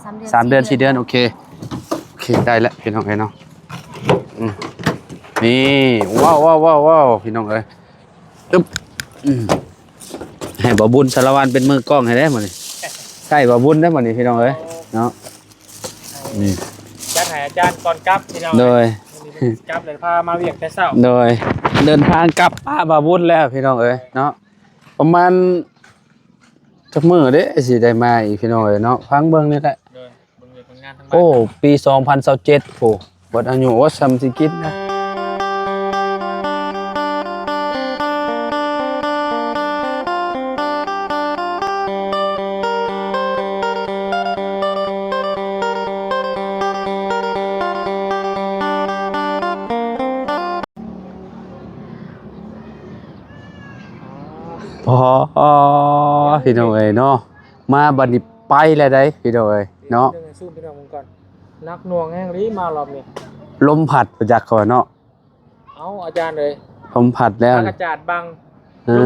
ສາມເດືອນ ສາມເດືອນ ສີ່ເດືອນ ສີ່ເດືອນ ໂອເຄ ໂອເຄ ໄດ້ແລ້ວພີ່ນ້ອງເອີຍເນາະ. ອືມ ນີ້ ວ້າວໆໆໆ ພີ່ນ້ອງເອີຍ ຕຶບ ອືມ ໃຫ້ບ່າວບຸນສາລະວັນເປັນມືກ້ອງໃຫ້ເດ້ມື້ນີ້ ໃຊ້ບ່າວບຸນເດ້ມື້ນີ້ພີ່ນ້ອງເອີຍເນາະ. ນີ້ ຈັດໃຫ້ອາຈານກ່ອນກັບພີ່ນ້ອງ ໂດຍ ກັບແລ້ວພາມາວຽກແຕ່ເຊົ້າ ໂດຍ ເດີນທາງກັບ ປະບ່າວບຸນແລ້ວພີ່ນ້ອງເອີຍເນາະ. ປະມານຈັກມື້ເດ້ຊິໄດ້ມາອີກພີ່ນ້ອງເອີຍເນາະ ຟັງເບິ່ງນີ້ແຫຼະ ໂດຍ ເບິ່ງວຽກເບິ່ງງານທາງບ້ານ. ໂອ້ ປີສອງພັນຊາວເຈັດ ໂອ້ ເບິດອາຍຸ ໂອ້ ຊ່ຳຊິກິນນະ. ອໍ ພີ່ນ້ອງເອີຍເນາະ ມາບັດນີ້ໄປແລ້ວໃດ໋ ພີ່ນ້ອງເອີຍເນາະ. ເບິ່ງໃຫ້ຊູມພີ່ນ້ອງເບິ່ງກ່ອນ ໜັກໜ່ວງແຮງອີ່ຫຼີມາລອບນີ້ ລົມພັດປະຈັກເຂົາວ່າເນາະ. ເອົ້າ ອາຈານເອີຍ ລົມພັດແລ້ວ ອາກາດບັງ ເອີ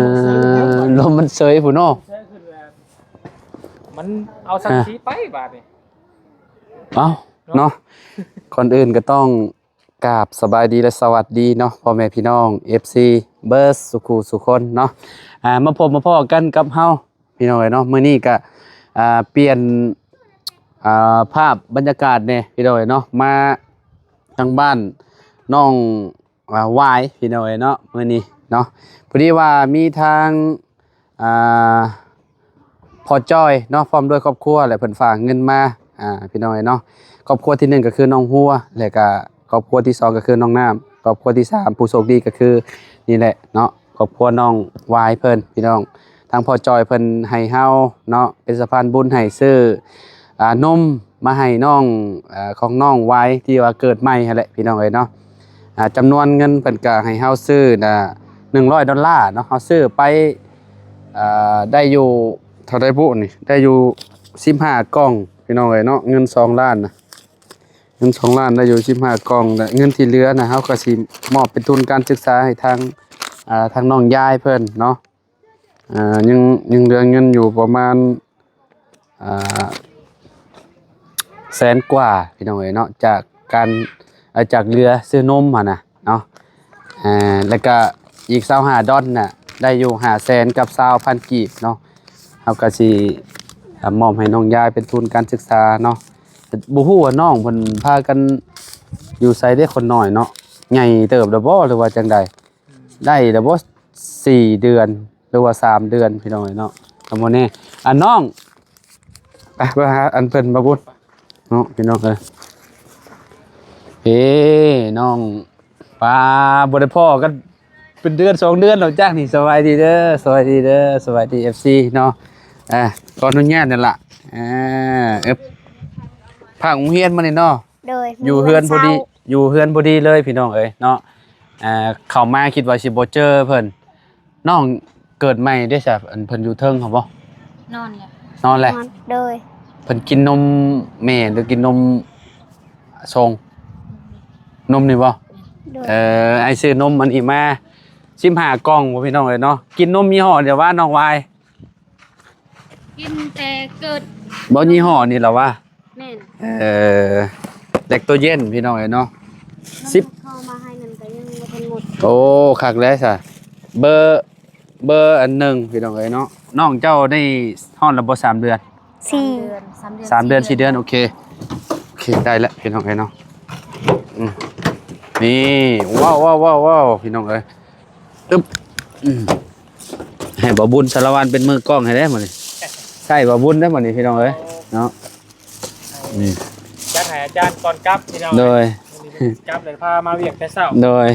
ລົມມັນເຊີຍພຸ້ນເນາະ ມັນເອົາສັງສີໄປບາດນີ້. ເອົ້າ ເນາະ ເນາະ ກ່ອນອື່ນກໍຕ້ອງ ກາບສະບາຍດີ ແລະ ສະຫວັດດີເນາະ ພໍ່ແມ່ພີ່ນ້ອງ ເອັຟຊີ ເບິດສູ່ຄູ່ສູ່ຄົນເນາະ. ອ່າ ມາພົບມາພໍ້ກັນກັບເຮົາພີ່ນ້ອງເອີຍເນາະ ມື້ນີ້ກະ ອ່າ ປ່ຽນ ອ່າ ພາບບັນຍາກາດແດ່ພີ່ນ້ອງເອີຍເນາະ ມາທາງບ້ານນ້ອງ ອ່າ ວາຍພີ່ນ້ອງເອີຍເນາະ ມື້ນີ້ເນາະ. ພໍດີວ່າມີທາງ ອ່າ ພໍ່ຈ້ອຍເນາະ ພ້ອມດ້ວຍຄອບຄົວ ແລະ ເພິ່ນຝາກເງິນມາ ອ່າ ພີ່ນ້ອງເອີຍເນາະ. ຄອບຄົວທີໜຶ່ງກໍຄືນ້ອງຫົວ ແລະ ກະຄອບຄົວທີສອງກໍຄືນ້ອງນ້ຳ ຄອບຄົວທີສາມ ຜູ້ໂຊກດີກໍຄືນີ້ແຫຼະເນາະ ຄອບຄົວນ້ອງວາຍເພິ່ນ ພີ່ນ້ອງ. ທາງພໍ່ຈ້ອຍເພິ່ນໃຫ້ເຮົາເນາະ ເປັນສະພານບຸນໃຫ້ຊື້ ອ່າ ນົມມາໃຫ້ນ້ອງ ເອີ ຂອງນ້ອງວາຍທີ່ວ່າເກີດໃໝ່ຫັ້ນແຫຼະ ພີ່ນ້ອງເອີຍເນາະ. ອ່າ ຈຳນວນເງິນເພິ່ນກະໃຫ້ເຮົາຊື້ນະ ໜຶ່ງຮ້ອຍດອນລາເນາະ ເຮົາຊື້ໄປ ອ່າ ໄດ້ຢູ່ເທົ່າໃດບຸນີ້ ໄດ້ຢູ່ສິບຫ້າກ່ອງພີ່ນ້ອງເອີຍເນາະ. ເງິນສອງລ້ານນະ ເງິນສອງລ້ານໄດ້ຢູ່ສິບຫ້າກ່ອງ ແລະ ເງິນທີ່ເຫຼືອນະ ເຮົາກໍຊິມອບເປັນທຶນການສຶກສາໃຫ້ທາງ ອ່າ ທາງນ້ອງຍາຍເພິ່ນເນາະ. ອ່າ ຍັງ ຍັງເຫຼືອເງິນຢູ່ປະມານ ອ່າ ແສນກວ່າພີ່ນ້ອງເອີຍເນາະ ຈາກການ ເອີ ຈາກເຫຼືອຊື້ນົມຫັ້ນນະເນາະ. ອ່າ ແລ້ວກະອີກຊາວຫ້າດອນນະ ໄດ້ຢູ່ຫ້າແສນກັບຊາວພັນກີບເນາະ. ເຮົາກະຊິ ອ່າ ມອບໃຫ້ນ້ອງຍາຍເປັນທຶນການສຶກສາເນາະ. ບໍ່ຮູ້ວ່ານ້ອງເພິ່ນພາກັນຢູ່ໃສເດ້ ຄົນນ້ອຍເນາະ ໃຫຍ່ເຕີບແລ້ວບໍ່ ຫຼືວ່າຈັ່ງໃດ? ໄດ້ແລ້ວບໍ່ ສີ່ເດືອນ ຫຼືວ່າສາມເດືອນພີ່ນ້ອງເອີຍເນາະ ກໍບໍ່ແນ່. ອັນນ້ອງ ໄປ ໄປຫາອັນເພິ່ນມາບຸນເນາະ ພີ່ນ້ອງເອີຍ. ເອີ ນ້ອງ ປາ ບໍ່ໄດ້ພໍ້ກັນເປັນເດືອນສອງເດືອນແລ້ວຈັກນີ້. ສະບາຍດີເດີ ສະບາຍດີເດີ ສະບາຍດີ ເອັຟຊີ ເນາະ. ອ່າ ຂໍອະນຸຍາດນັ້ນລະ ອ່າ ເອີ ພາກໂຮງຮຽນມານີ້ເນາະ ໂດຍ ຢູ່ເຮືອນພໍດີ ຢູ່ເຮືອນພໍດີເລີຍພີ່ນ້ອງເອີຍເນາະ. ອ່າ ເຂົ້າມາຄິດວ່າຊິບໍ່ເຈີເພິ່ນ. ນ້ອງເກີດໃໝ່ເດ້ຊະ ອັນເພິ່ນຢູ່ເທິງຫັ້ນບໍ່? ນອນແຫຼະ ນອນແຫຼະ ນອນ ໂດຍ. ເພິ່ນກິນນົມແມ່ ຫຼື ກິນນົມຊົງ? ນົມນີ້ບໍ່? ໂດຍ. ເອີ ອ້າຍຊື້ນົມອັນນີ້ມາສິບຫ້າກ່ອງບໍ່ ພີ່ນ້ອງເອີຍເນາະ. ກິນນົມຍີ່ຫໍ້ດຽວວ່າ ນ້ອງວາຍ? ກິນແຕ່ເກີດ ບໍ່ ຍີ່ຫໍ້ນີ້ລະວ່າ? ແມ່ນ. ເອີ ແລັກໂຕເຢັນພີ່ນ້ອງເອີຍເນາະ. ສິບ ເຂົາມາໃຫ້ນັ້ນກໍຍັງບໍ່ທັນໝົດ. ໂອ້ ຄັກແລ້ວຊະ. ເບີ ເບີອັນໜຶ່ງພີ່ນ້ອງເອີຍເນາະ. ນ້ອງເຈົ້າໄດ້ຮອດແລ້ວບໍ່ ສາມເດືອນ? ສີ່ ສາມເດືອນ ສາມເດືອນ ສີ່ເດືອນ ສີ່ເດືອນ ໂອເຄ ໂອເຄ ໄດ້ແລ້ວພີ່ນ້ອງເອີຍເນາະ. ອືມ ນີ້ ວ້າວໆໆໆ ພີ່ນ້ອງເອີຍ. ຕຶບ ອືມ ໃຫ້ບ່າວບຸນສາລະວັນເປັນມືກ້ອງໃຫ້ເດ້ມື້ນີ້ ໃຊ້ບ່າວບຸນເດ້ມື້ນີ້ພີ່ນ້ອງເອີຍເນາະ. ນີ້ ຈັດໃຫ້ອາຈານກ່ອນກັບພີ່ນ້ອງ ໂດຍ ກັບແລ້ວພາມາວຽກແຕ່ເຊົ້າ ໂດຍ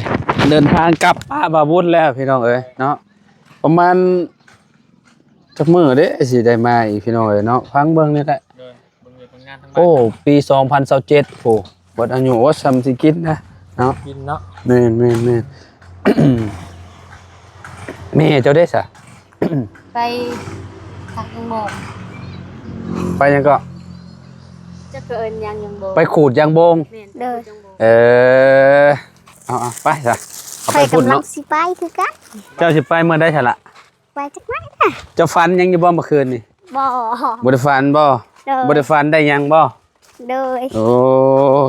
ເດີນທາງກັບ ປະບ່າວບຸນແລ້ວພີ່ນ້ອງເອີຍເນາະ. ປະມານຈັກມື້ເດ້ຊິໄດ້ມາອີກພີ່ນ້ອງເອີຍເນາະ ຟັງເບິ່ງນີ້ແຫຼະ ໂດຍ. ເບິ່ງວຽກເບິ່ງງານທາງບ້ານ. ໂອ້ ປີສອງພັນຊາວເຈັດ ໂອ້ ເບິດອາຍຸ ໂອ້ ຊ່ຳຊິກິນນະເນາະ ກິນເນາະ. ແມ່ນໆໆ ແມ່ເຈົ້າເດ້ຊະ? ໄປຕັກຢາງໂບງ. ໄປຫຍັງເກາະ? ຈັກເຂົາເອີ້ນຫຍັງ ຢາງໂບງ ໄປຂູດຢາງໂບງ. ແມ່ນ ເດີ ຂູດຢາງໂບງ. ເອີ ເອົາໆ ໄປຊະ ເອົາໄປພຸ້ນເນາະ. ຂ້ອຍກຳລັງຊິໄປຄືກັນ. ເຈົ້າຊິໄປມື້ໃດຊະລະ? ໄປຈັກໄມ້ນະ. ເຈົ້າຝັນຫຍັງຢູ່ບໍ່ເມື່ອຄືນນີ້? ບໍ່ ບໍ່ໄດ້ຝັນບໍ່? ໂດຍ ບໍ່ໄດ້ຝັນໄດ້ຫຍັງບໍ່? ໂດຍ ໂອ້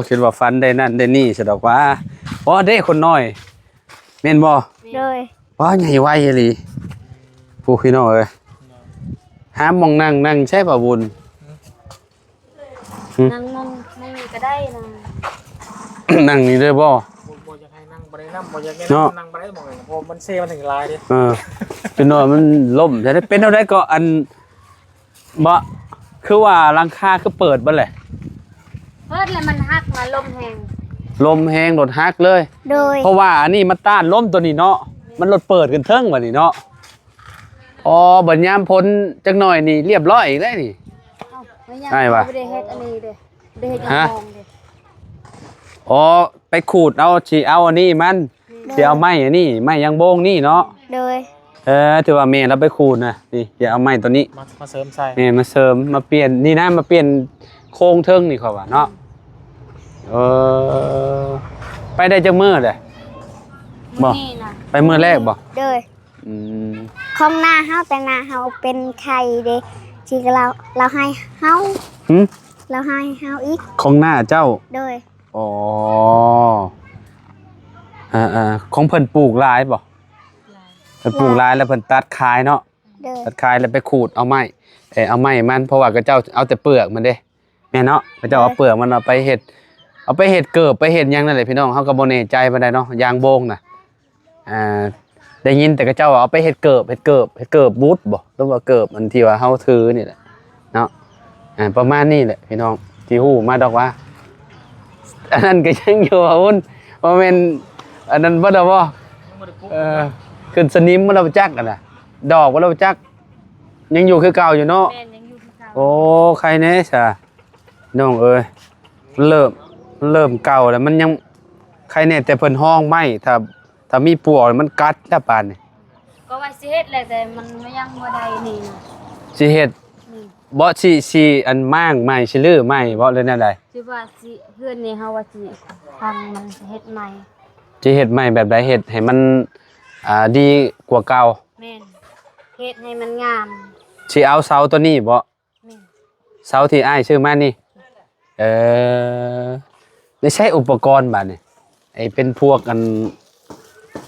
ຄິດວ່າຝັນໄດ້ນັ້ນໄດ້ນີ້ຊະດອກຫວາ. ອໍ ເດ້ຄົນນ້ອຍ ແມ່ນບໍ່? ໂດຍ ວ້າ ໃຫຍ່ໄວອີ່ຫຼີ ຜູ້ພີ່ນ້ອງເອີຍ. ຫາໝ່ອງນັ່ງ ນັ່ງໃສບ່າວບຸນ? ຫຶ? ນັ່ງ ນັ່ງ ນັ່ງນີ້ກໍໄດ້ນະ. ນັ່ງນີ້ເດີບໍ່? ບໍ່ ບໍ່ຢາກໃຫ້ນັ່ງ ບໍ່ໄດ້ນຳ ບໍ່ຢາກແນະນຳ ເນາະ ນັ່ງບໍ່ໄດ້ໝ່ອງນີ້ ເພາະມັນເຊມັນແຮງຫຼາຍເດ້. ເອີ ເປັນວ່າມັນລົ້ມ ເປັນແນວໃດກໍ ອັນ ບໍ່ ຄືວ່າຫຼັງຄາຄືເປີດເບິດແຫຼະ? ເປີດແລ້ວມັນຫັກນະ ລົມແຮງ ລົມແຮງລົດຫັກເລີຍ. ໂດຍ ເພາະວ່າອັນນີ້ມັນຕ້ານລົມຕົວນີ້ເນາະ ມັນລົດເປີດຂຶ້ນເທິງບັດນີ້ເນາະ. ອໍ ບັດຍາມຝົນຈັກໜ້ອຍນີ້ລຽບລ້ອຍອີກແລ້ວນີ້. ເອົ້າ ໄດ້ຫວາ? ບໍ່ໄດ້ເຮັດອັນນີ້ເດ້ ບໍ່ໄດ້ເຮັດຫຍັງ ຫະ? ຂອງເດ້. ອໍ ໄປຂູດເອົາ ຊິເອົາອັນນີ້ມັນ ແມ່ນ ຊິເອົາໄມ້ອັນນີ້ ໄມ້ຍາງໂບງນີ້ເນາະ. ໂດຍ ເອີ ຖືວ່າແມ່ລາວໄປຂູດນະ ນີ້ ຊິເອົາໄມ້ຕົວນີ້ ມາ ມາເສີມໃສ່ ແມ່ນ ມາເສີມ ມາປ່ຽນ ນີ້ນະ ມາປ່ຽນໂຄງເທິງນີ້ ເຂົາວ່າເນາະ. ເອີ ໄປໄດ້ຈັກມື້ແຫຼະ? ມື້ນີ້ນະ ບໍ່ ໄປມື້ແລກບໍ່? ໂດຍ ອືມ ຂອງນ້າເຮົາ ແຕ່ນ້າເຮົາເປັນໄຂ້ເດ້ ຊິລາວ ລາວໃຫ້ເຮົາ. ຫຶ? ລາວໃຫ້ເຮົາອີກ ຂອງນ້າເຈົ້າ? ໂດຍ ອໍ ເອີໆ ຂອງເພິ່ນປູກຫຼາຍບໍ່? ຫຼາຍ ເພິ່ນປູກຫຼາຍ ຫຼາຍ ແລ້ວເພິ່ນຕັດຂາຍເນາະ. ໂດຍ ຕັດຂາຍແລ້ວໄປຂູດເອົາໄມ້ ເອີ ເອົາໄມ້ມັນ ເພາະວ່າເຂົາເຈົ້າເອົາແຕ່ເປືອກມັນເດ້ ແມ່ນເນາະ ເຂົາເຈົ້າເອົາ ໂດຍ ເປືອກມັນເອົາໄປເຮັດ ເອົາໄປເຮັດເກີບ ໄປເຮັດຫຍັງນັ້ນແຫຼະພີ່ນ້ອງ ເຮົາກໍບໍ່ແນ່ໃຈປານໃດເນາະ ຢາງໂບງນະ. ອ່າ ໄດ້ຍິນແຕ່ເຂົາເຈົ້າວ່າເອົາໄປເຮັດເກີບ ເຮັດເກີບ ເຮັດເກີບບຸດບໍ່ ຫຼືວ່າເກີບອັນທີ່ວ່າເຮົາຖືນີ້ແຫຼະເນາະ. ອ່າ ປະມານນີ້ແຫຼະພີ່ນ້ອງ ທີ່ຮູ້ມາດອກວ່າ ອັນນັ້ນກໍຍັງຢູ່ ວ່າບຸນ ບໍ່ແມ່ນອັນນັ້ນເບິດແລ້ວບໍ່? ຍັງບໍ່ໄດ້ປຸກ ເອີ ຂຶ້ນສະໜິມບໍ່ລະຈັກ ອັນນະ ດອກບໍ່ລະຈັກ ຍັງຢູ່ຄືເກົ່າຢູ່ເນາະ. ແມ່ນ ຍັງຢູ່ຄືເກົ່າ. ໂອ້ ໄຄແນ່ຊະ ນ້ອງເອີຍ ມັນເລີ່ມ ມັນເລີ່ມເກົ່າແລ້ວ ມັນຍັງ ໄຄແນ່ແຕ່ເພິ່ນຮອງໄມ້ ຖ້າ ຖ້າມີປວກມັນກັດແລ້ວປານນີ້. ກໍວ່າຊິເຮັດແຫຼະ ແຕ່ມັນຍັງບໍ່ໄດ້ນີ້ນະ ຊິເຮັດ ນີ້ ບໍ່ ຊິ ຊິອັນມ້າງໃໝ່ ຊິຮື້ໃໝ່ບໍ່ ຫຼືແນວໃດ? ຄືວ່າຊິ ເຮືອນນີ້ເຮົາວ່າຊິພັງມັນ ຊິເຮັດໃໝ່. ຊິເຮັດໃໝ່ແບບໃດ? ເຮັດໃຫ້ມັນ ອ່າ ດີກວ່າເກົ່າ. ແມ່ນ ເຮັດໃຫ້ມັນງາມ. ຊິເອົາເສົາຕົວນີ້ບໍ່? ແມ່ນ ເສົາທີ່ອ້າຍຊື້ມານີ້. ເອີ ໄດ້ໃຊ້ອຸປະກອນບາດນີ້ ໄອ້ເປັນພວກອັນ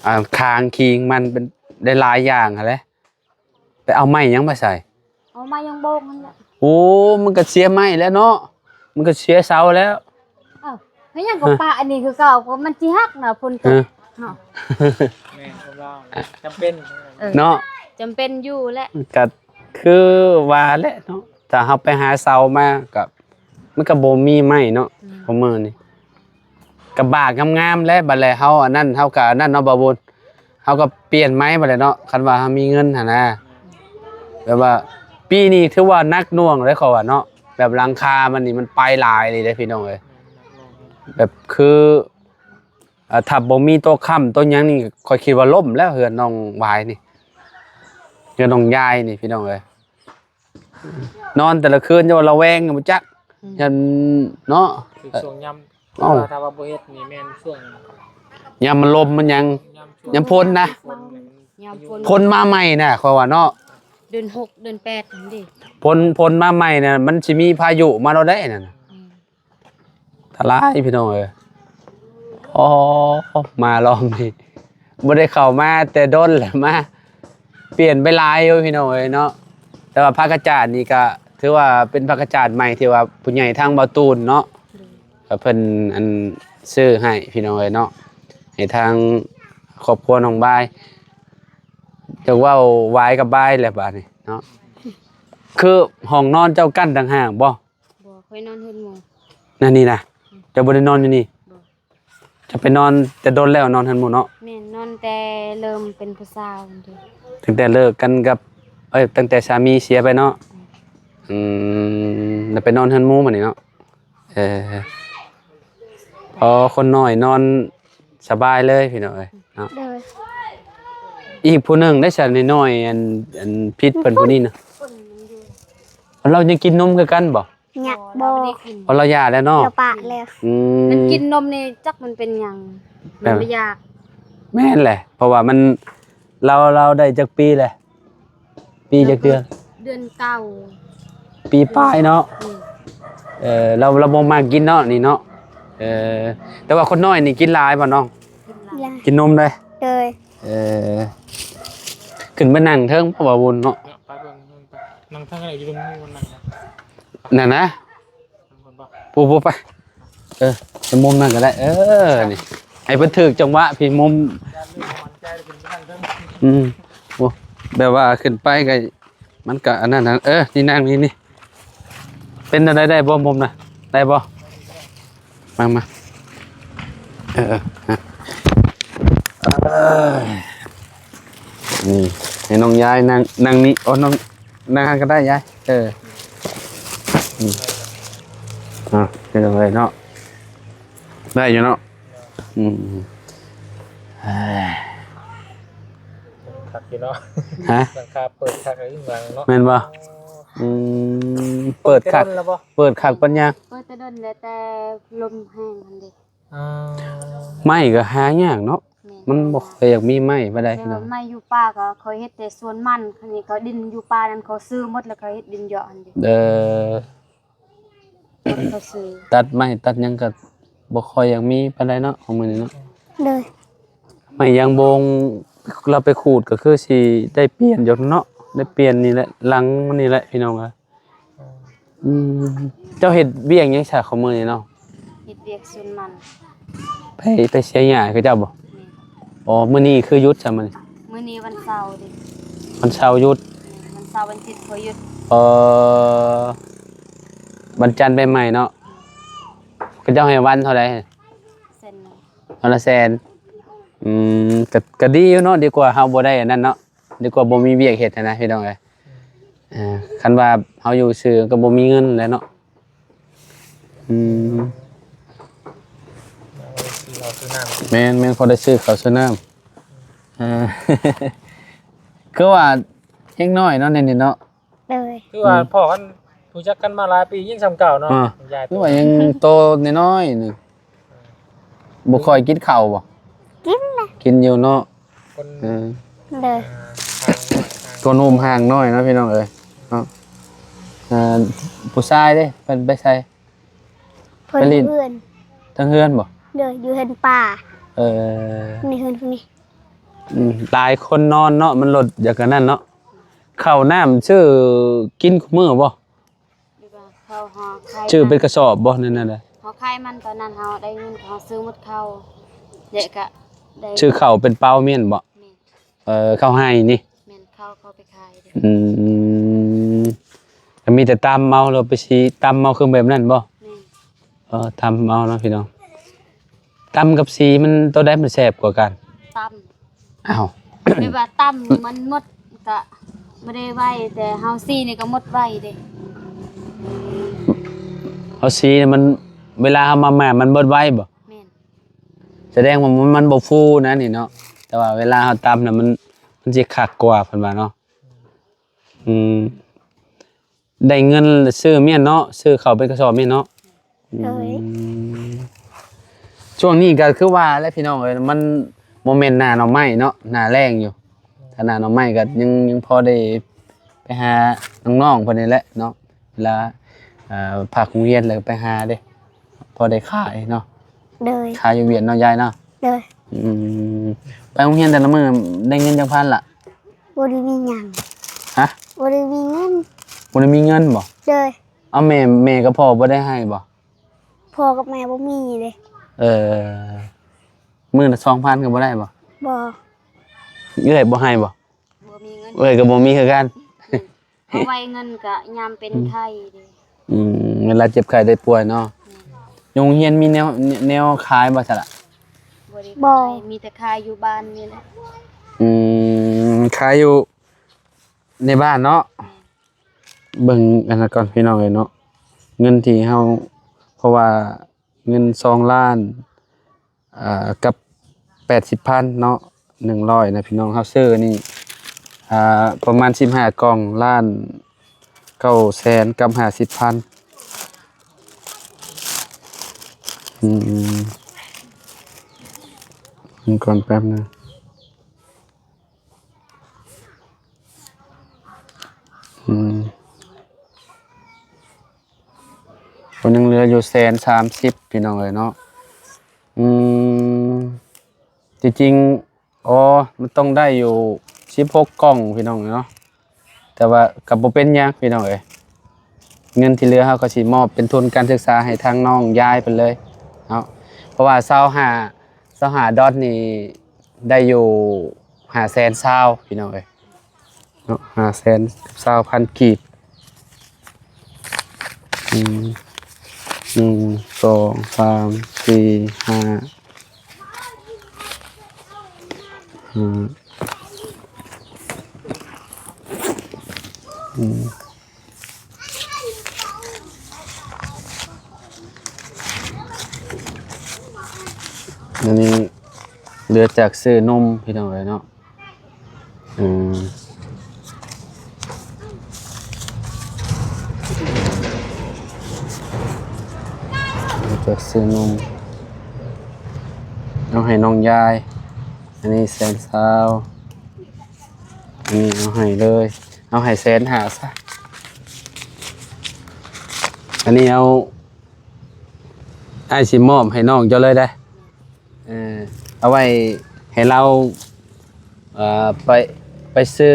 ອ່າ ຄາງຄີງມັນເປັນໄດ້ຫຼາຍຢ່າງຫັ້ນແຫຼະ. ໄປເອົາໄມ້ຫຍັງມາໃສ່? ເອົາໄມ້ຍາງໂບງຫັ້ນແຫຼະ. ໂອ້ ມັນກໍເສຍໄມ້ແລ້ວເນາະ ມັນກໍເສຍເສົາແລ້ວ. ເອົ້າ ເຮັດຫຍັງກໍປະອັນນີ້ຄືເກົ່າ ກໍມັນຊິຫັກນະ ຝົນຕົກເນາະ. ແມ່ນ ຄົນລາວຈຳເປັນ ເອີ ເນາະ ຈຳເປັນຢູ່ແຫຼະ. ກໍຄືວ່າແຫຼະເນາະ ຖ້າເຮົາໄປຫາເສົາມາກໍ ມັນກໍບໍ່ມີໄມ້ເນາະ. ແມ່ນ ຊຸມື້ນີ້ ກະບາກງາມໆແຫຼະ ບັດແລະເຮົາອັນນັ້ນ ເຮົາກະອັນນັ້ນເນາະ ບ່າວບຸນ ເຮົາກະປ່ຽນໃໝ່ບັດແລະເນາະ ຄັນວ່າເຮົາມີເງິນຫັ້ນນະ. ແບບວ່າປີນີ້ຖືວ່າໜັກໜ່ວງເດ້ ຂ້ອຍວ່າເນາະ ແບບຫຼັງຄາມັນນີ້ມັນໄປຫຼາຍອີ່ຫຼີເດ້ ພີ່ນ້ອງເອີຍ. ແບບຄື ເອີ ຖ້າບໍ່ມີໂຕຄ້ຳໂຕຫຍັງນີ້ ຂ້ອຍຄິດວ່າລົ້ມແລ້ວ ເຮືອນນ້ອງຫວາຍນີ້ ເຮືອນນ້ອງຢາຍນີ້ ພີ່ນ້ອງເອີຍ. ນອນແຕ່ລະຄືນ ຢ່າວ່າລະແວງ ບໍ່ຈັກ ອືມ ຢ້ານເນາະ ຖືກຊ່ວງຍາມ ເອົ້າ ຖ້າວ່າບໍ່ເຮັດນີ້ແມ່ນຊ່ວງຍາມມັນລົມມັນຫຍັງ ຍາມຝົນນະ ຍາມຝົນ ຝົນມາໃໝ່ນະ ຂ້ອຍວ່າເນາະ ເດືອນຫົກເດືອນແປດຫັ້ນເດ້ ຝົນ ຝົນມາໃໝ່ນະ ມັນຊິມີພາຍຸມາໂລດເດ້ນັ້ນນະ. ອືມ ທະລາຍພີ່ນ້ອງເອີຍ. ອໍ ມາລອບນີ້ບໍ່ໄດ້ເຂົ້າມາແຕ່ດົນແລ້ວ ມາປ່ຽນໄປຫຼາຍຢູ່ພີ່ນ້ອງເອີຍເນາະ. ແຕ່ວ່າຜັກກະຈາດນີ້ກະຖືວ່າເປັນຜັກກະຈາດໃໝ່ທີ່ວ່າຜູ້ໃຫຍ່ທາງບ່າວຕູນເນາະ ໂດຍ ກໍເພິ່ນອັນຊື້ໃຫ້ພີ່ນ້ອງເອີຍເນາະ ໃຫ້ທາງຄອບຄົວນ້ອງບາຍ. ຈັກເວົ້າຫວາຍກັບບາຍແຫຼະບາດນີ້ເນາະ. ຄືຫ້ອງນອນເຈົ້າກັ້ນຕ່າງຫາກບໍ່? ບໍ່ ຂ້ອຍນອນເຮືອນໝູ່. ນັ້ນນີ້ນະ ອືມ ເຈົ້າບໍ່ໄດ້ນອນຢູ່ນີ້? ບໍ່ ເຈົ້າໄປນອນແຕ່ດົນແລ້ວ ນອນເຮືອນໝູ່ເນາະ? ແມ່ນ ນອນແຕ່ເລີ່ມເປັນຜູ້ສາວພຸ້ນເດ້ ຕັ້ງແຕ່ເລີກກັນກັບ ເອີຍ ຕັ້ງແຕ່ສາມີເສຍໄປເນາະ? ອືມ ອືມ ແລ້ວໄປນອນເຮືອນໝູ່ບັດນີ້ເນາະ? ເອີ ພໍຄົນນ້ອຍນອນສະບາຍເລີຍພີ່ນ້ອງເອີຍເນາະ. ໂດຍ ອີກຜູ້ໜຶ່ງໄດ້ຊະ ນ້ອຍໆ ອັນ ອັນຜິດເພິ່ນຜູ້ນີ້ນະ ລາວຍັງກິນນົມຄືກັນບໍ່? ຍັງບໍ່ ບໍ່ ລາວບໍ່ໄດ້ກິນ ອໍ ລາວຢ່າແລ້ວເນາະ ລາວປະແລ້ວ. ອືມ ມັນກິນນົມນີ້ຈັກມັນເປັນຫຍັງ ມັນບໍ່ຢາກ. ແມ່ນແຫຼະ ເພາະວ່າມັນ ລາວ ລາວໄດ້ຈັກປີແຫຼະ? ປີຈັກເດືອນ? ເດືອນເກົ້າ ປີປາຍເນາະ. ອືມ ເອີ ລາວ ລາວບໍ່ມັກກິນເນາະນີ້ເນາະ. ເອີ ແຕ່ວ່າຄົນນ້ອຍນີ້ກິນຫຼາຍບໍ່ນ້ອງ? ກິນຫຼາຍ ກິນນົມເດ້. ໂດຍ ເອີ ຂຶ້ນໄປນັ່ງເທິງ ເພາະວ່າບຸນເນາະ. ເນາະ ໄປເບິ່ງ ໄປນັ່ງເທິງ ຢູ່ຕรงນີ້ມັນນັ່ງນະ ນັ້ນນະ. ປູ ປູ ໄປ ເອີ ໄປມຸມນັ້ນກໍໄດ້. ເອີ ນີ້ ໃຫ້ເພິ່ນຖືກຈັງຫວະພີ້ ມຸມ. ອືມ ໂອ້ ແບບວ່າຂຶ້ນໄປກໍ ມັນກໍອັນນັ້ນນະ. ເອີ ນີ້ນັ່ງນີ້ ນີ້ ເປັນແນວໃດ ໄດ້ບໍ່ ມຸມນະ ໄດ້ບໍ່? ມາ ມາ ເອີ ເອີ ເອີ ນີ້ ໃຫ້ນ້ອງຍາຍນັ່ງ ນັ່ງນີ້. ໂອ້ ນ້ອງນັ່ງຫັ້ນກໍໄດ້ຍາຍ. ເອີ ອືມ ອ່າ ເປັນຈັ່ງໃດເນາະ ໄດ້ຢູ່ເນາະ. ອືມ ເອີຍ ຄັກຢູ່ເນາະ. ຮະ? ຫຼັງຄາເປີດຄັກ ເອີ ຫຼັງເນາະ ແມ່ນບໍ່? ອໍ ອືມ ເປີດຄັກ ເປີດແຕ່ດົນແລ້ວບໍ່? ເປີດຄັກປັນຫຍັງ? ເປີດແຕ່ດົນແລ້ວ ແຕ່ລົມແຮງຫັ້ນເດ້. ອໍ ໄມ້ກໍຫາຍາກເນາະ. ແມ່ນ ມັນບໍ່ຄ່ອຍຢາກມີໄມ້ປານໃດ ແຕ່ວ່າໄມ້ຢູ່ປ່າກໍຂ້ອຍເຮັດແຕ່ສວນມັນ ຄັນນີ້ກໍດິນຢູ່ປ່ານັ້ນ ເຂົາຊື້ໝົດ ແລ້ວກໍເຮັດດິນເຍາະຫັ້ນເດ້. ເອີ ເຂົາຊື້ ຕັດໄມ້ຕັດຫຍັງກໍບໍ່ຄ່ອຍຢາກມີປານໃດເນາະ ຂອງມື້ນີ້ເນາະ. ໂດຍ ໄມ້ຢາງບົງ ລາວໄປຂູດກໍຄືຊິໄດ້ປ່ຽນຢູ່ເນາະ ໄດ້ປ່ຽນນີ້ແຫຼະ ຫຼັງມັນນີ້ແຫຼະ ພີ່ນ້ອງເອີຍ. ອືມ ເຈົ້າເຮັດວຽກຫຍັງຊະຂອງມື້ນີ້ເນາະ? ເຮັດວຽກສວນມັນ ໄປ ໄປເສຍຫຍ້າໃຫ້ເຂົາເຈົ້າບໍ່? ແມ່ນ. ອໍ ມື້ນີ້ຄືຢຸດຊະມື້ນີ້? ມື້ນີ້ວັນເສົາເດ້. ວັນເສົາຢຸດ? ແມ່ນ ວັນເສົາວັນອາທິດຂ້ອຍຢຸດ. ເອີ ວັນຈັນໄປໃໝ່ເນາະ. ເຂົາເຈົ້າໃຫ້ວັນເທົ່າໃດ? ແສນໜຶ່ງ. ວັນລະແສນ. ອືມ ກໍ ກໍດີຢູ່ເນາະ ດີກວ່າເຮົາບໍ່ໄດ້ອັນນັ້ນເນາະ. ດີກວ່າບໍ່ມີວຽກເຮັດຫັ້ນນະ ພີ່ນ້ອງເອີຍ. ເອີ ຄັນວ່າເຮົາຢູ່ຊື່ກໍບໍ່ມີເງິນແຫຼະເນາະ. ອືມ ເອົາໄວ້ຊື້ເຫຼົ້າຊື້ນ້ຳ. ແມ່ນໆ ພໍໄດ້ຊື້ເຂົ້າຊື້ນ້ຳ. ເອີ ຄືວ່າຍັງນ້ອຍເນາະ ແນວນີ້ເນາະ. ໂດຍ ຄືວ່າ ອືມ ພໍ້ກັນ ຮູ້ຈັກກັນມາຫຼາຍປີ ຍັງສ່ຳເກົ່າເນາະ. ອ່າ ຍາຍ ຄືວ່າຍັງໂຕນ້ອຍໆໜຶ່ງ ບໍ່ຄ່ອຍກິນເຂົ້າບໍ່? ກິນນະ ກິນຢູ່ເນາະ. ຄົນ ເອີ ໂດຍ ອ່າ ຄົນໜຸ່ມຮ່າງນ້ອຍເນາະ ພີ່ນ້ອງເອີຍເນາະ. ເອີ ຜູ້ຊາຍເດ້ ເພິ່ນໄປໃສ? ເພິ່ນ ໄປຫຼິ້ນເຮືອນ. ທາງເຮືອນບໍ່? ໂດຍ ຢູ່ເຮືອນປ່າ. ເອີ ນີ້ເຮືອນຜູ້ນີ້. ອືມ ຫຼາຍຄົນນອນເນາະ ມັນລົດຢາກອັນນັ້ນເນາະ. ເຂົ້ານ້ຳຊື້ກິນຄູ່ມື້ບໍ່? ຫຼືວ່າເຂົາຫາຂາຍ ຊື້ເປັນກະສອບບໍ່ ແນວນັ້ນນະ? ເຮົາຂາຍມັນຕອນນັ້ນ ເຮົາໄດ້ເງິນ ເຮົາຊື້ໝົດເຂົ້າ ແລະກະໄດ້ ຊື້ເຂົ້າເປັນເປົາແມ່ນບໍ່? ແມ່ນ. ເອີ ເຂົ້າໄຮ່ນີ້ ແມ່ນ ເຂົ້າ ເຂົ້າໄປຂາຍເດ້. ອືມ ກໍມີແຕ່ຕຳເອົາ ຫຼືໄປສີຕຳເອົາ ຄືແບບນັ້ນບໍ່? ແມ່ນ. ເອີ ຕຳເອົາເນາະ ພີ່ນ້ອງ. ຕຳກັບສີມັນ ໂຕໃດມັນແຊບກວ່າກັນ? ຕຳ. ອ້າວ ແບບວ່າຕຳມັນໝົດກະບໍ່ໄດ້ໄວ ແຕ່ເຮົາສີນີ້ກໍໝົດໄວເດ້. ເຮົາສີນີ້ມັນ ເວລາເຮົາມາໝາກມັນເບິດໄວບໍ່? ແມ່ນ. ສະແດງວ່າມັນ ມັນບໍ່ຟູນະນີ້ເນາະ. ແຕ່ວ່າເວລາເຮົາຕຳນະ ມັນ ມັນຊິຄັກກວ່າ ເພິ່ນວ່າເນາະ. ອືມ ໄດ້ເງິນຊື້ແມ່ນເນາະ ຊື້ເຂົ້າເປັນກະສອບແມ່ນເນາະ. ໂດຍ ອືມ ຊ່ວງນີ້ກໍຄືວ່າແຫຼະ ພີ່ນ້ອງເອີຍ ມັນບໍ່ແມ່ນໜ້າໜໍ່ໄມ້ເນາະ ໜ້າແລ້ງຢູ່. ຖ້າໜ້າໜໍ່ໄມ້ກໍຍັງ ຍັງພໍໄດ້ໄປຫານ້ອງໆເພິ່ນນີ້ແຫຼະເນາະ ເວລາ ເອີ ພັກໂຮງຮຽນແລ້ວໄປຫາເດ້ ພໍໄດ້ຂາຍເນາະ. ໂດຍ ຂາຍຢູ່ວຽກເນາະ ຍາຍເນາະ. ໂດຍ ອືມ ໄປໂຮງຮຽນແຕ່ລະມື້ໄດ້ເງິນຈັກພັນລະ? ບໍ່ໄດ້ມີຫຍັງ. ຮະ? ບໍ່ໄດ້ມີເງິນ. ບໍ່ໄດ້ມີເງິນບໍ່? ໂດຍ. ເອົາ ແມ່ ແມ່ກັບພໍ່ບໍ່ໄດ້ໃຫ້ບໍ່? ພໍ່ກັບແມ່ບໍ່ມີເດ້. ເອີ ມື້ລະສອງພັນກໍບໍ່ໄດ້ບໍ່? ບໍ່. ເອື້ອຍບໍ່ໃຫ້ບໍ່? ບໍ່ມີເງິນ. ເອື້ອຍກໍບໍ່ມີຄືກັນ. ເອົາໄວ້ເງິນກະຍາມເປັນ ອືມ ໄຂ້ເດ້. ອືມ ເວລາເຈັບໄຂ້ໄດ້ປ່ວຍເນາະ. ແມ່ນ. ຢູ່ໂຮງຮຽນມີແນວ ແນວຂາຍບໍ່ຊະລະ? ບໍ່ໄດ້ ບໍ່ ຂາຍ ມີແຕ່ຂາຍຢູ່ບ້ານນີ້ແຫຼະ. ອືມ ຂາຍຢູ່ໃນບ້ານເນາະ. ແມ່ນ. ເບິ່ງອັນນັ້ນກ່ອນ ພີ່ນ້ອງເອີຍເນາະ ເງິນທີ່ເຮົາ ເພາະວ່າເງິນສອງລ້ານ ອ່າ ກັບແປດສິບພັນເນາະ ໜຶ່ງຮ້ອຍນະ ພີ່ນ້ອງ. ເຮົາຊື້ນີ້ ອ່າ ປະມານສິບຫ້າກ່ອງ ລ້ານເກົ້າແສນກັບຫ້າສິບພັນ. ອືມ ເບິ່ງກ່ອນແປັບໜຶ່ງ. ອືມ ເຫຼືອຢູ່ແສນສາມສິບ ພີ່ນ້ອງເອີຍເນາະ. ອືມ ທີ່ຈິງ ອໍ ມັນຕ້ອງໄດ້ຢູ່ສິບຫົກກ່ອງ ພີ່ນ້ອງເອີຍເນາະ, ແຕ່ວ່າກໍບໍ່ເປັນຫຍັງ ພີ່ນ້ອງເອີຍ. ເງິນທີ່ເຫຼືອເຮົາກໍຊິມອບເປັນທຶນການສຶກສາໃຫ້ທາງນ້ອງຍາຍເພິ່ນເລີຍເນາະ, ເພາະວ່າຊາວຫ້າ ຊາວຫ້າດອນນີ້ໄດ້ຢູ່ຫ້າແສນຊາວ ພີ່ນ້ອງເອີຍ. ເນາະ ຫ້າແສນຊາວພັນກີບ. ອືມ ໜຶ່ງ ສອງ ສາມ ສີ່ ຫ້າ ຫ້າ ອືມ ອັນນີ້ເຫຼືອຈາກຊື້ນົມ ພີ່ນ້ອງເອີຍເນາະ. ອືມ ຈາກຊື້ນົມ ເອົາໃຫ້ນ້ອງຍາຍ, ອັນນີ້ແສນຊາວ, ອັນນີ້ເອົາໃຫ້ເລີຍ, ເອົາໃຫ້ແສນຫ້າຊະ. ອັນນີ້ເອົາ ອ້າຍຊິມອບໃຫ້ນ້ອງເຈົ້າເລີຍເດ້. ເອີ ເອົາໄວ້ໃຫ້ລາວ ເອີ ໄປ ໄປຊື້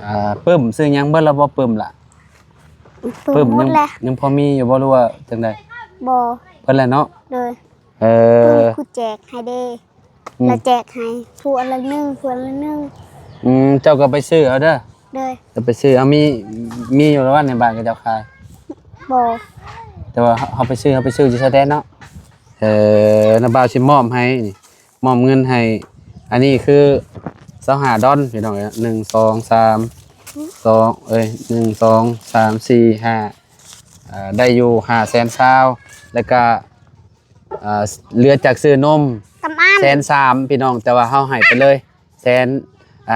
ອ່າ ປຶ້ມ ຊື້ຫຍັງເບິດແລ້ວບໍ່? ປຶ້ມລະ ປຶ້ມ ປຶ້ມ ຍັງ ຍັງພໍມີຢູ່ບໍ່ ຫຼືວ່າຈັ່ງໃດ? ບໍ່ ເບິດແລ້ວເນາະ. ໂດຍ ເອີ ປຶ້ມຜູ້ແຈກໃຫ້ເດ້. ອືມ ລະແຈກໃຫ້ຜູ້ອັນລະໜຶ່ງ ຜູ້ອັນລະໜຶ່ງ. ອືມ ເຈົ້າກໍໄປຊື້ເອົາເດີ. ໂດຍ ເຈົ້າໄປຊື້ເອົາ. ມີ ມີຢູ່ລະວ່າໃນບ້ານເຂົາເຈົ້າຂາຍ? ບໍ່ ແຕ່ວ່າເຮົາ ເຮົາໄປຊື້ ເຮົາໄປຊື້ຢູ່ຊາຍແດນເນາະ. ເອີ ນ້າບ່າວຊິມອບໃຫ້ນີ້ ມອບເງິນໃຫ້. ອັນນີ້ຄືຊາວຫ້າດອນ ພີ່ນ້ອງເອີຍ. ໜຶ່ງ ສອງ ສາມ ສອງ ເອີຍ ໜຶ່ງ ສອງ ສາມ ສີ່ ຫ້າ ເອີ ໄດ້ຢູ່ຫ້າແສນຊາວ ແລ້ວກະ ເອີ ເຫຼືອຈາກຊື້ນົມແສນສາມ ພີ່ນ້ອງ, ແຕ່ວ່າເຮົາໃຫ້ໄປເລີຍແສນ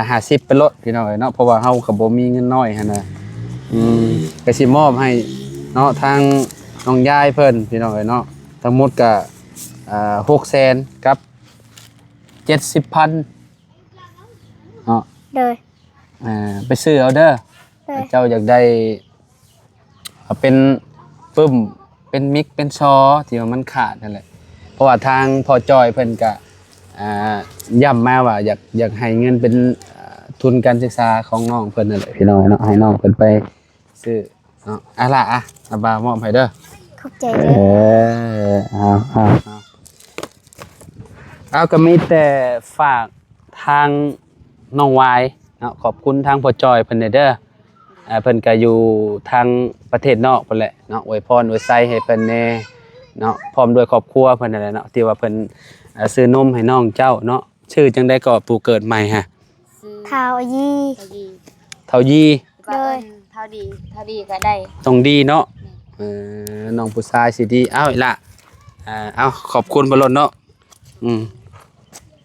ຫ້າສິບໄປໂລດ ພີ່ນ້ອງເອີຍເນາະ, ເພາະວ່າເຮົາກໍບໍ່ມີເງິນນ້ອຍຫັ້ນນະ. ອືມ ກໍຊິມອບໃຫ້ເນາະ ທາງນ້ອງຍາຍເພິ່ນ ພີ່ນ້ອງເອີຍເນາະ, ທັງໝົດກໍ ເອີ ຫົກແສນກັບເຈັດສິບພັນເນາະ. ໂດຍ ອ່າ ໄປຊື້ເອົາເດີ. ໂດຍ ເຈົ້າຢາກໄດ້ ເອົາເປັນປຶ້ມ ເປັນມິກ ເປັນຊໍ ທີ່ວ່າມັນຂາດຫັ້ນແຫຼະ, ເພາະວ່າທາງພໍ່ຈ່ອຍເພິ່ນກະ ອ່າ ຢ້ຳມາວ່າຢາກ ຢາກໃຫ້ເງິນເປັນ ອ່າ ທຶນການສຶກສາຂອງນ້ອງເພິ່ນຫັ້ນແຫຼະ ພີ່ນ້ອງເນາະ, ໃຫ້ນ້ອງເພິ່ນໄປຊື້ເນາະ. ອ່າ ລະ ອ່າ ອາບ່າວມອບໃຫ້ເດີ. ຂອບໃຈເດີ. ເອີ ເອົາ ເອົາ ເອົາ ເອົາ ກໍມີແຕ່ຝາກ ທາງນ້ອງວາຍເນາະ, ຂອບຄຸນທາງພໍ່ຈ່ອຍເພິ່ນແດ່ເດີ. ເອີ ເພິ່ນກະຢູ່ທາງປະເທດນອກພຸ້ນແຫຼະເນາະ, ອວຍພອນອວຍໄຊໃຫ້ເພິ່ນແດ່ເນາະ, ພ້ອມດ້ວຍຄອບຄົວເພິ່ນນັ້ນແຫຼະເນາະ ທີ່ວ່າເພິ່ນ ເອີ ຊື້ນົມໃຫ້ນ້ອງເຈົ້າເນາະ. ຊື່ຈັ່ງໃດກໍ ຜູ້ເກີດໃໝ່ຮະ? ຊື່ ທ້າວອາຢີ. ທ້າວອາຢີ. ທ້າວອາຢີ. ໂດຍ ເອີ້ນທ້າວດີ, ທ້າວດີກໍໄດ້. ຕ້ອງດີເນາະ. ແມ່ນ. ເອີ ນ້ອງຜູ້ຊາຍຊິດີ. ເອົາ ອີ່ຫຼ້າ ເອົາ ຂອບຄຸນເພິ່ນໂລດເນາະ. ອືມ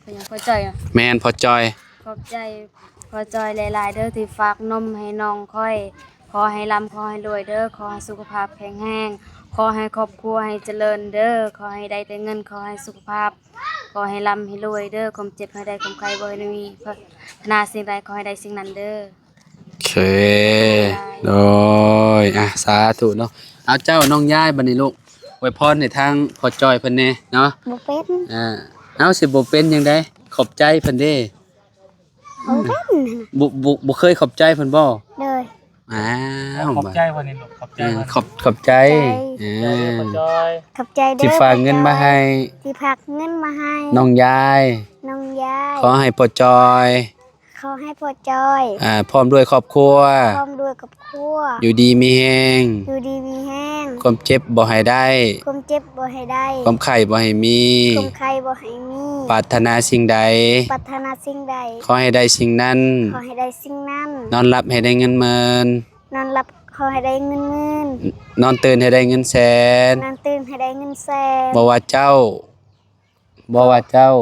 ເປັນຫຍັງພໍ່ຈ່ອຍອະ? ແມ່ນ ພໍ່ຈ່ອຍ. ຂອບໃຈພໍ່ຈ່ອຍຫຼາຍໆເດີ ທີ່ຝາກນົມໃຫ້ນ້ອງຂ້ອຍ. ຂໍໃຫ້ລ່ຳ ຂໍໃຫ້ລວຍເດີ, ຂໍໃຫ້ສຸຂະພາບແຂງແຮງ, ຂໍໃຫ້ຄອບຄົວໃຫ້ຈະເລີນເດີ, ຂໍໃຫ້ໄດ້ແຕ່ເງິນ, ຂໍໃຫ້ສຸຂະພາບ, ຂໍໃຫ້ລ່ຳໃຫ້ລວຍເດີ, ຄວາມເຈັບໃຫ້ໄດ້, ຄວາມໄຂ້ບໍ່ໃຫ້ມີ, ປາດຖະໜາສິ່ງໃດຂໍໃຫ້ໄດ້ສິ່ງນັ້ນເດີ. ໂອເຄ ໂດຍ ອ່ະ ສາທຸເນາະ. ເອົາ ເຈົ້າ ນ້ອງຍາຍ ບັດນີ້ລູກ ອວຍພອນໃຫ້ທາງພໍ່ຈ່ອຍເພິ່ນແດ່ເນາະ. ບໍ່ເປັນ. ອ່າ ເອົາ ຊິບໍ່ເປັນຈັ່ງໃດ? ຂອບໃຈເພິ່ນເດ້. ບໍ່ເປັນ. ບໍ່ ບໍ່ ບໍ່ເຄີຍຂອບໃຈເພິ່ນບໍ່? ໂດຍ. ອ້າວ ຂອບໃຈ ບັດ ວ່ານີ້ລູກ ຂອບໃຈ ເອີ ວ່ານີ້ ຂອບ ຂອບໃຈ ຂອບໃຈ ເອີ ຂອບໃຈ ຂອບໃຈເດີ ທີ່ຝາກເງິນມາໃຫ້ ທີ່ຝາກເງິນມາໃຫ້ ນ້ອງຍາຍ ນ້ອງຍາຍ. ຂໍໃຫ້ພໍ່ຈ່ອຍ ຂໍໃຫ້ພໍ່ຈ່ອຍ ອ່າ ພ້ອມດ້ວຍຄອບຄົວ ພ້ອມດ້ວຍຄອບຄົວ ຢູ່ດີມີແຮງ ຢູ່ດີມີແຮງ ຄວາມເຈັບບໍ່ໃຫ້ໄດ້ ຄວາມເຈັບບໍ່ໃຫ້ໄດ້ ຄວາມໄຂ້ບໍ່ໃຫ້ມີ ຄວາມໄຂ້ບໍ່ໃຫ້ມີ ປາດຖະໜາສິ່ງໃດ ປາດຖະໜາສິ່ງໃດ ຂໍໃຫ້ໄດ້ສິ່ງນັ້ນ ຂໍໃຫ້ໄດ້ສິ່ງນັ້ນ ນອນຫຼັບໃຫ້ໄດ້ເງິນໝື່ນ ນອນຫຼັບຂໍໃຫ້ໄດ້ເງິນໝື່ນ ນອນຕື່ນໃຫ້ໄດ້ເງິນແສນ ນອນຕື່ນໃຫ້ໄດ້ເງິນແສນ ບໍ່ວ່າເຈົ້າ ບໍ່ວ່າເຈົ້າ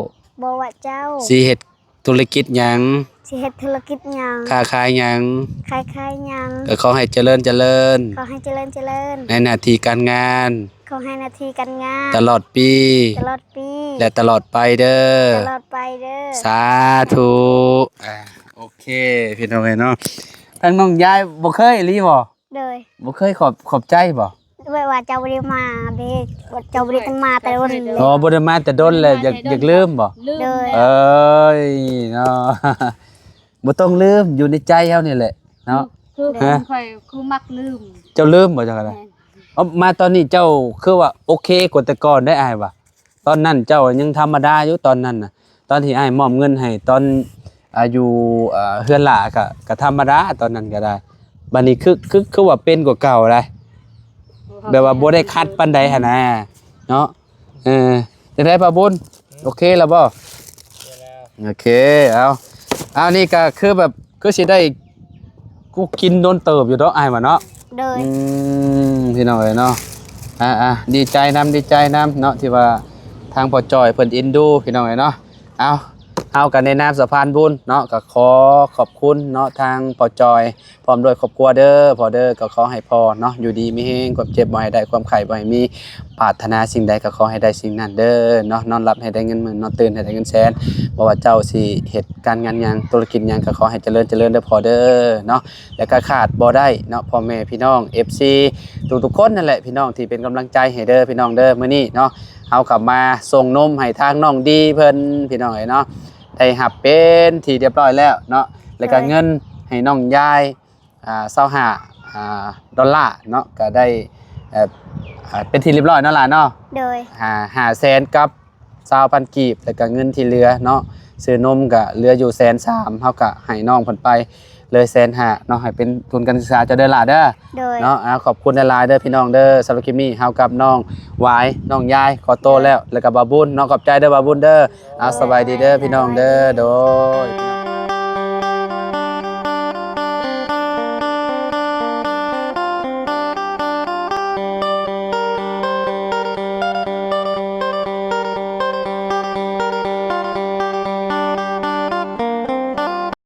ບໍ່ວ່າເຈົ້າ ຊິເຮັດທຸລະກິດຫຍັງ ຊິເຮັດທຸລະກິດຫຍັງ ຄ້າຂາຍຫຍັງ ຄ້າຂາຍຫຍັງ ກໍຂໍໃຫ້ຈະເລີນຈະເລີນ ຂໍໃຫ້ຈະເລີນຈະເລີນ ໃນໜ້າທີ່ການງານ ຂໍໃຫ້ໜ້າທີ່ການງານ ຕະຫຼອດປີ ຕະຫຼອດປີ ແລະ ຕະຫຼອດໄປເດີ ຕະຫຼອດໄປເດີ ສາທຸ. ອ່າ ໂອເຄ ພີ່ນ້ອງເອີຍເນາະ ທາງນ້ອງຍາຍບໍ່ເຄີຍອີ່ຫຼີບໍ່? ໂດຍ ບໍ່ເຄີຍຂອບ ຂອບໃຈບໍ່? ແບບວ່າເຈົ້າບໍ່ໄດ້ມາເດ້ ເຈົ້າບໍ່ໄດ້ມາແຕ່ດົນແລ້ວ. ອໍ ບໍ່ໄດ້ມາແຕ່ດົນແລ້ວ ຢາກ ຢາກລືມບໍ່? ລືມ. ໂດຍ. ເອີຍເນາະ ບໍ່ຕ້ອງລືມ ຢູ່ໃນໃຈເຮົານີ້ແຫຼະເນາະ. ຄື ຮະ? ຂ້ອຍຄືມັກລືມ. ເຈົ້າລືມບໍ່? ເຈົ້າກໍໄດ້. ແມ່ນ. ເອົາ ມາຕອນນີ້ເຈົ້າຄືວ່າໂອເຄກວ່າແຕ່ກ່ອນໄດ໋ ອ້າຍວ່າ. ຕອນນັ້ນເຈົ້າຍັງທຳມະດາຢູ່ຕອນນັ້ນນະ ຕອນທີ່ອ້າຍມອບເງິນໃຫ້ຕອນ ອາ ຢູ່ ເອີ ເຮືອນຫຼ້າກະ ກະທຳມະດາຕອນນັ້ນກະໄດ້. ບາດນີ້ຄື ຄື ຄືວ່າເປັນກວ່າເກົ່າໄດ໋ ແບບວ່າບໍ່ໄດ້ຂັດປານໃດຫັ້ນນະເນາະ. ເອີ ຈັ່ງໃດບ່າວບຸນ ໂອເຄແລ້ວບໍ່? ໂອເຄ. ເອົາ ເອົາ ນີ້ກະຄືແບບ ຄືຊິໄດ້ ກູກິນດົນເຕີບຢູ່ດອກ ອ້າຍວ່າເນາະ. ໂດຍ. ອືມ ພີ່ນ້ອງເອີຍເນາະ ອ່າໆ ດີໃຈນຳ ດີໃຈນຳເນາະ ທີ່ວ່າທາງພໍ່ຈ່ອຍເພິ່ນເອັນດູ ພີ່ນ້ອງເອີຍເນາະ. ເອົາ ເຮົາກໍໃນນາມສະພານບຸນເນາະ ກໍຂໍຂອບຄຸນເນາະ ທາງພໍ່ຈ່ອຍ ພ້ອມດ້ວຍຄອບຄົວເດີພໍ່ເດີ. ກໍຂໍໃຫ້ພໍ່ເນາະ ຢູ່ດີມີແຮງ ຄວາມເຈັບບໍ່ໃຫ້ໄດ້ ຄວາມໄຂ້ບໍ່ໃຫ້ມີ ປາດຖະໜາສິ່ງໃດກໍຂໍໃຫ້ໄດ້ສິ່ງນັ້ນເດີເນາະ. ນອນຫຼັບໃຫ້ໄດ້ເງິນໝື່ນ ນອນຕື່ນໃຫ້ໄດ້ເງິນແສນ. ບໍ່ວ່າເຈົ້າຊິເຮັດການງານຫຍັງ ທຸລະກິດຫຍັງ ກໍຂໍໃຫ້ຈະເລີນ ຈະເລີນເດີພໍ່ເດີເນາະ. ແລ້ວກໍຂາດບໍ່ໄດ້ເນາະ ພໍ່ແມ່ພີ່ນ້ອງ ເອັຟຊີ ທຸກໆຄົນນັ້ນແຫຼະ ພີ່ນ້ອງທີ່ເປັນກຳລັງໃຈໃຫ້ເດີ ພີ່ນ້ອງເດີ. ມື້ນີ້ເນາະ ເຮົາກໍມາສົ່ງນົມໃຫ້ທາງນ້ອງດີເພິ່ນ ພີ່ນ້ອງເອີຍເນາະ ໄດ້ຮັບເປັນທີ່ຮຽບຮ້ອຍແລ້ວເນາະ. ແລ້ວກໍ ໂດຍ ເງິນໃຫ້ນ້ອງຢາຍ ອ່າ ຊາວຫ້າ ອ່າ ດອນລາເນາະ ກໍໄດ້ ເອີ ອ່າ ເປັນທີ່ຮຽບຮ້ອຍເນາະຫຼານເນາະ. ໂດຍ. ຫ້າ ຫ້າແສນກັບຊາວພັນກີບ ແລ້ວກໍເງິນທີ່ເຫຼືອເນາະ ຊື້ນົມກໍເຫຼືອຢູ່ແສນສາມ ເຮົາກໍໃຫ້ນ້ອງເພິ່ນໄປເລີຍແສນຫ້າເນາະ ໃຫ້ເປັນທຶນການສຶກສາເຈົ້າເດີຫຼາເດີ. ໂດຍ. ເນາະ ອ່າ ຂອບຄຸນຫຼາຍໆເດີພີ່ນ້ອງເດີ. ສຳລັບຄລິບນີ້ເຮົາກັບນ້ອງຫວາຍ ນ້ອງຢາຍ ຂໍໂຕແລ້ວ ແລ້ວກໍບ່າວບຸນເນາະ. ຂອບໃຈເດີບ່າວບຸນເດີ. ອ່າ ສະບາຍດີເດີພີ່ນ້ອງເດີ. ໂດຍ.